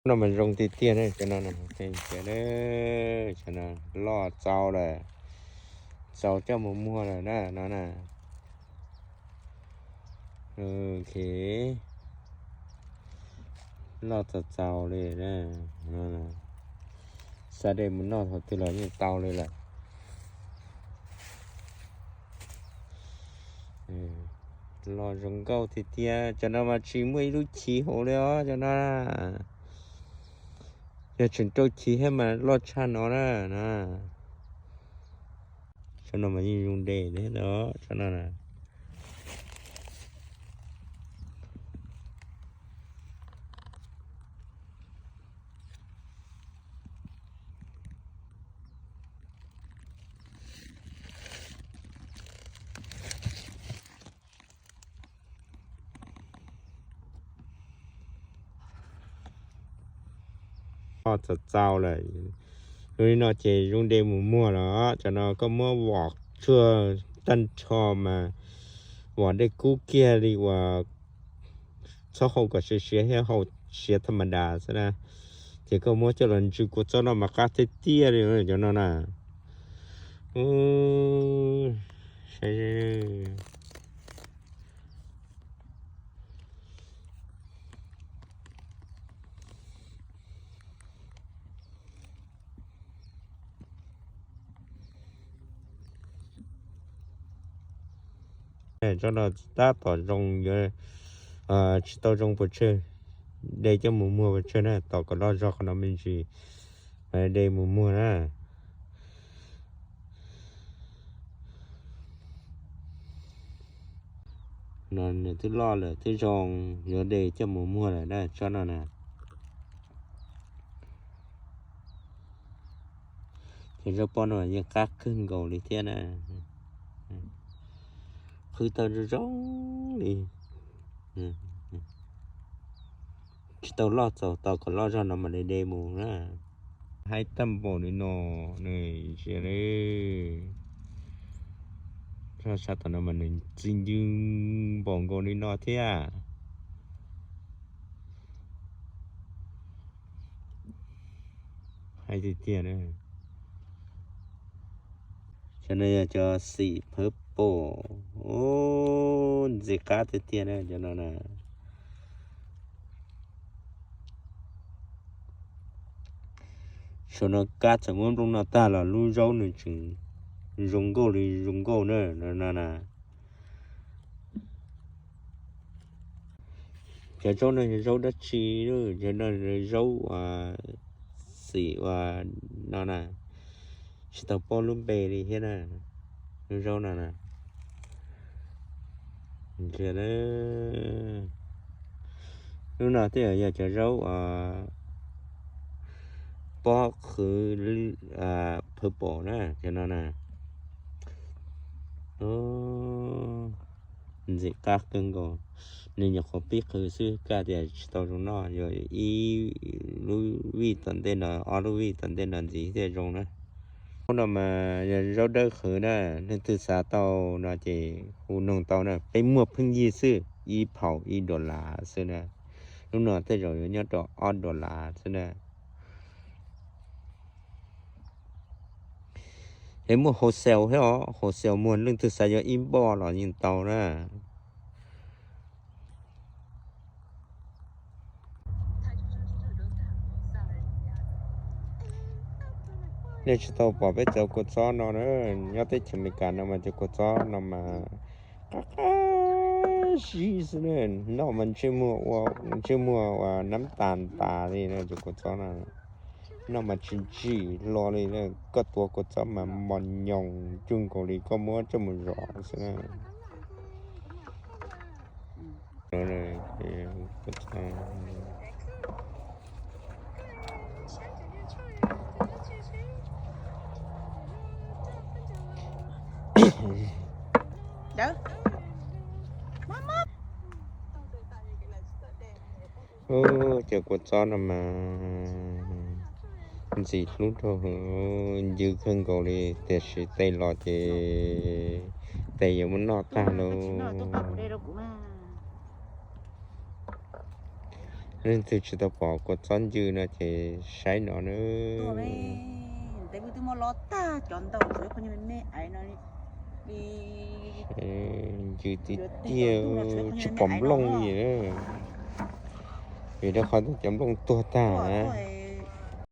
No mas zoo tiag tiag na, cov no na, cov no loj txaus lawm, txaus coj mus muag lawm na no na. Ok, loj txaus txaus li na, xa dej mus noj thaum twg los yeej tau li lawm. Los zoo nkauj tiag tiag, cov no mas tsis muaj ib lub chiv hauv li os cov no. Yog tseem rau chiv thiab mas loj tshaj no na. Tsob no mas yeej zoo de thiab os, tsob no na. Txaus txaus lawm, zoo li no ces zoo de mus muag los cov no koj muab vom tshuaj tag nrho mas vom dej kub kiag li uas txhob hau kom siav siav thiab hau siav tha ma das xwb na. Ces koj muab coj los ntsw kua txob no mas qab tiag tiag li cov no na. Tsob no tab tom zoo, yuav tsis tau zoo pes tsawg, de coj mus muag pes tsawg na, tos kom loj zog qhov no me ntsis, de mus muag na. No nws twb loj lawm twb zoo, yuav de coj mus muag lawm na tsob no na. Ces zaub pob no yeej qab kawg nkaus li thiab na. Qhwv tau zoo zoo li. Tsis tau loj txaus, tos kom loj zog no mam li de mus na. Haib tag npaum li no, nws tsis li. Sab tom no mas nws txi ncw npaum nkaus li no thiab. Haib tiag tiag na. Cov no yog cov xim phawv pom, ntxim qab tiag tiag na cov no na. Saum no kab txawm muab nplooj noj tag los lub zaub nws tseem zoo nkauj li zoo nkauj na no na. Cov zaub no yog zaub dab tsi? Cov no zaub uas xim uas no na, tsis tau paub lub npe li thiab na. Lub zaub no na, lub no twb yog cov zaub pob qhwv purple na, cov no na. Ntxim qab kawg nkaus, nws nyuam qhuav pib qhwv xwb, koj tias tsis tau zoo noj, yog ib lub vij tom ntej no, ob lub vij tom ntej no ntxiv thiaj zoo na. Zaub no mas yog zaub dawb qhwv na, leej twg xav tau no ces hu noog tau na, peb muag pheej yig xwb, ib phaum ib dollar xwb na. Lub no tej zaum yuav nyob rau ob dollar xwb na. Es muaj wholesale thiab os, wholesale muag leej twg xav yuav ib npoj los yeej tau na. Nej tsis tau pom peb cov kua txob no na, nyob teb chaws Amelikas no mas cov kua txob no mas qab qab zib xwb na, noj mas ntsej muag ua, ntsej muag ua nab tas tas li na cov kua txob no. Noj mas tsis ntsim hlo li na, koj tuav kua txob mas mos nyoos cuag nkaus li koj muab coj mus zom xwb na. Ub, cov kua txob no mas ntxim hlub rau, ncw kawg nkaus li, tiam sis tes los ces tes yuav muab noj tag lauj. Leej twg tsis tau pom kua txob ncw no ces saib no na. Ncw tiag tiag, tsis pom nplooj li. Vim rau qhov tias cov nplooj tuag tag na.